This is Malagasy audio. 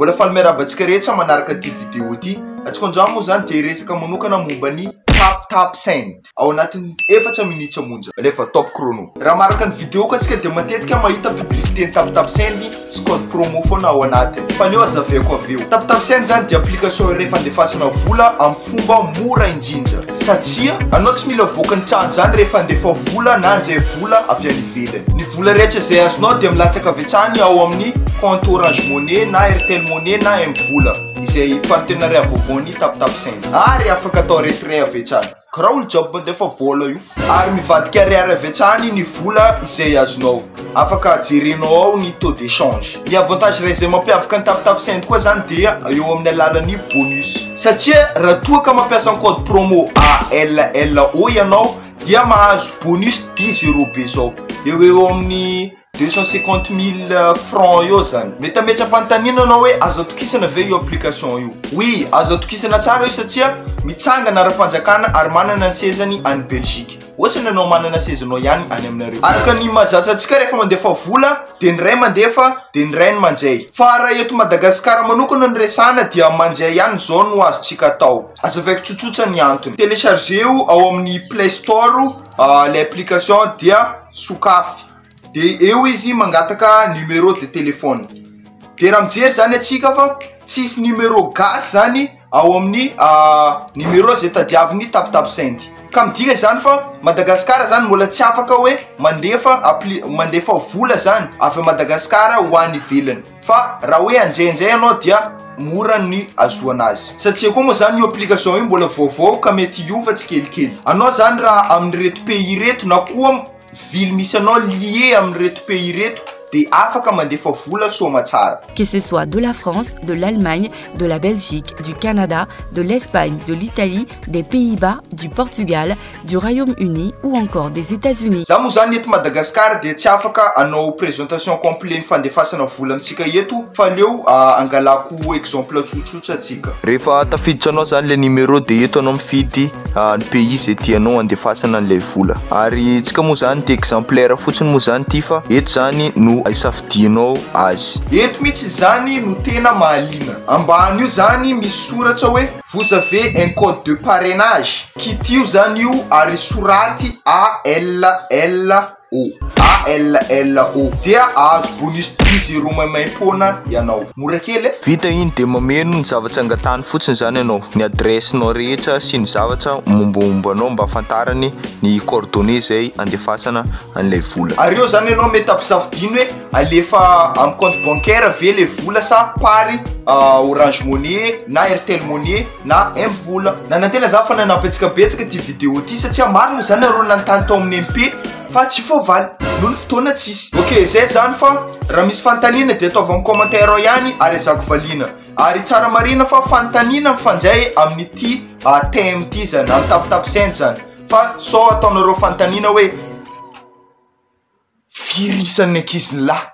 Mbola faly miarahaba antsika rehetra manaraka ity vidéo ity. Antsika androany moa zany dia hiresaka manokana momba ny tap tap send ao anatin'ny efatra minitra monja. Alefa top chrono. Raha maharaka ny vidéo ko antsika dia matetika mahita publicité ny tap tap send sy code promo foana ao anatiny. Fa aleo azavaiko avy eo. Tap tap send zany dia application iray fandefasana vola amin'ny fomba mora indrindra. Satria anao tsy mila voaka ny trano zany rehefa handefa vola na handray vola avy any ivelany. Ny vola rehetra izay azonao dia milatsaka avy hatrany ao amin'ny compte Orange Money na Airtel Money na M-Vola izay partenariat vaovaon'ny Taptap Send. Ary afaka atao retrait avy hatrany. Karaha olo jiaby mandefa vola io. Ary mivadika ariary avy hatrany ny vola izay azonao. Afaka jerenao ao ny taux d'échange. Ny avantage iray izay mampiavaka ny Taptap Send koa zany dia eo amin'ny alalan'ny bonus. Satria raha toa ka mampiasa ny code promo ALLO ianao dia mahazo bonus dix euros be zao. Eo ho eo amin'ny 250 000 francs eo zany. Mety hametra-panontaniana anao hoe azo atokisana ve io application io? Oui, azo atokisana tsara io satria mitsangana ara-panjakana ary manana ny sezany any Belgique. Ohatrany ianao manana sezanao ihany any aminareo. Araka ny mahazatra antsika rehefa mandefa vola dia ny ray mandefa dia ny ray no manjay. Fa raha eto Madagasikara manokana no resahana dia manjay ihany izao no azontsika atao. Azavaiko tsotsotra ny antony. Télécharger-o ao amin'ny Play Store ilay application dia sokafy. Dia eo izy mangataka numéro de téléphone. Dia raha mijery zany atsika fa tsisy numéro gasy zany ao amin'ny numéro izay tadiavin'ny Taptap Send. Ka midika izany fa Madagasikara zany mbola tsy afaka hoe mandefa appli mandefa vola zany avy a Madagasikara ho any ivelany. Fa raha hoe anjay anao dia mora ny azoana azy. Satria koa moa zany io application io mbola vaovao ka mety hiova tsikelikely. Anao zany raha amin'ireto pays ireto na koa ville misy anao lié amin'ireto pays ireto dia afaka mandefa vola soamatsara. Que ce soit de la France, de l'Allemagne, de la Belgique, du Canada, de l'Espagne, de l'Italie, des Pays-Bas, du Portugal, du Royaume-Uni ou encore des États-Unis. Za moa zany eto Madagascar dia tsy afaka hanao présentation complet ny fandefasana vola amintsika eto fa aleo angalako exemple tsotsotra tsika. Rehefa tafiditra anao zany le numéro de eto anao mifidy ny pays izay tianao andefasana an'ilay vola. Ary tsika moa zany ty exemplaire fotsiny moa zany ty fa eto zany no isafidianao azy. Eto mihitsy zany no tena mahaliana. Ambany io zany misy soratra hoe vous avez un code de parrainage. Kitiho zany io ary soraty ALL. O. ALLO. Dia ahazo bonus dix euros maimaimpoana ianao. Mora kely e! Vita iny dia mameno ny zavatra angatahany fotsiny izany ianao, ny adresse-nao rehetra sy ny zavatra mombamomba anao mba ahafantarany ny coordonnées izay andefasana an'ilay vola. Ary eo izany ianao mety ampisafidiany hoe alefa amin'ny compte bancaire ve ilay vola sa par Orange Money na Airtel Money na M-vola. Nanantena za fa nanampy antsika betsaka ity vidéo ity satria maro moa zany nareo nanontany tao amin'ny MP fa tsy voavaly noho ny fotoana tsisy. Ok zay zany fa raha misy fanontaniana de ataovy amin'ny commentaire ao ihany ary ezahako valiana. Ary tsara marihina fa fanontaniana mifanjay amin'ity thème ity zany, amin'ny tapitapy send zany fa sao ataonareo fanontaniana hoe firy isan'ny ankizy ny lahy?